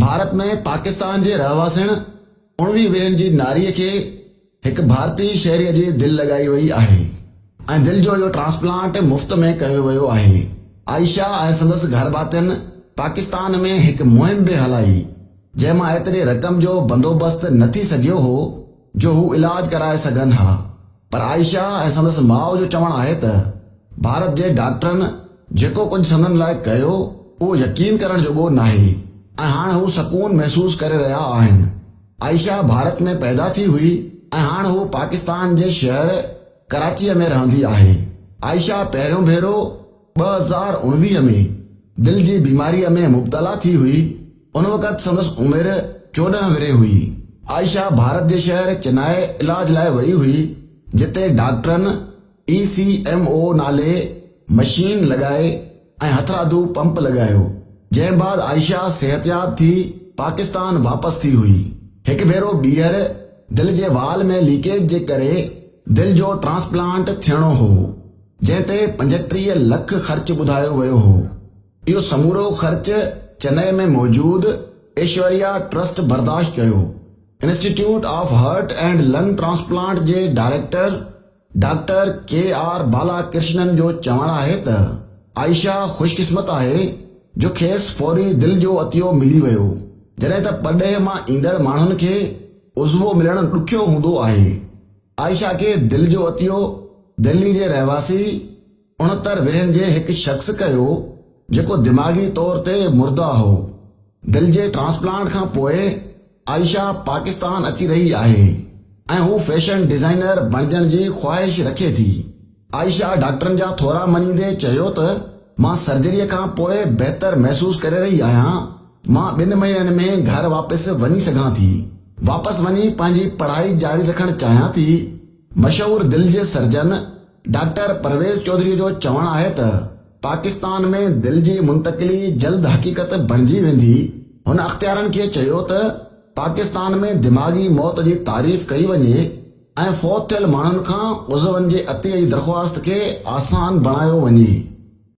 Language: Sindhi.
ڀارت ۾ پاڪستان جي رهواسڻ 19 ورهين جي ناريء کي هڪ ڀارتي شهريء جي دل لڳائي وئي آهي ۽ دل جو اهو ٽرانسپلانٽ مفت ۾ ڪيو ويو آهي. عائشه ۽ سندس گهرڀاتين پاڪستان ۾ هڪ مهم به هلائي، جنهن مان ايتري رقم جو بندوبست نه ٿي سگهيو هو جو هو علاج ڪرائي سگهن ها. پر عائشه ۽ سندس ماء جو چوڻ آهي ته ڀارت جي ڊاڪٽرن جيڪو ڪجهه سندن لاء ڪيو اهو يقين ڪرڻ جوڳو ناهي ۽ هاڻ هو سڪون محسوس ڪري رهيا آهن. عائشه ڀارت ۾ پيدا ٿي هئي ۽ هاڻ هو پاڪستان جي شهر ڪراچيء ۾ رهندي آهي. عائشه پهريون ڀيرو 2019 ۾ دل جي بيماريء ۾ مبتلا ٿي هئي، ان وقت سندس عمر 14 ورهيه هئي. عائشه ڀارت جي شهر چنائي علاج لاء وئي هئي، جتي ڊاڪٽرن اي سي ايم او نالي مشين لڳائي ۽ هٿرادو پمپ لڳايو، جنهن بعد عائشه صحتياب ٿي پاڪستان واپس ٿي هئي. هڪ ڀيرو ٻيهر دل جي وال ۾ ليڪيج جي ڪري دل جو ٽرانسپلانٽ ٿيڻو هو. جنهن تي 35 لک خرچ ٻڌايو ويو هو. اهو سمورو خرچ چنئي ۾ موجود ايشوريا ٽرسٽ برداشت ڪيو. Institute of heart and lung transplant جي director doctor K R Balakrishnan جو چوڻ آهي ته عائشه خوش قسمت آهي جو کيس فوري دل جو عطيو ملي ويو، جڏهن ته پرڏيهه مان ايندڙ ماڻهن کي عضوو ملڻ ڏکيو هوندو آهي. عائشه کي دل جو عطيو دهلي جي رهواسي 69 ورهين جي هڪ شخص ڪيو جيڪو دماغي طور تي مرده هو. دل جي ٽرانسپلانٽ کان پوء عائشه پاڪستان اچي رهي آهي ۽ هو فيشن ڊزائنر بڻجڻ جي خواهش رکي ٿي. عائشه ڊاڪٽرن جا ٿورا مڃيندي چيو ته مان سرجري کان پوء بهتر محسوس ڪري رهي آهيان، مان ٻن مهينن ۾ گهر واپس وڃي سگهان ٿي، واپس وڃي پنهنجي پڙهائي جاري رکڻ چاهيان ٿي. مشهور دل جي سرجن ڊاڪٽر پرويز چوڌري جو چوڻ آهي ته پاڪستان ۾ دل جي منتقلي جلد حقيقت بڻجي ويندي. هن اختيارن کي چيو ته پاڪستان ۾ دماغي موت جي تعريف ڪئي وڃي ۽ فوت ٿيل ماڻهن کان عضون جي عطيي جي درخواست کي آسان بڻايو وڃي.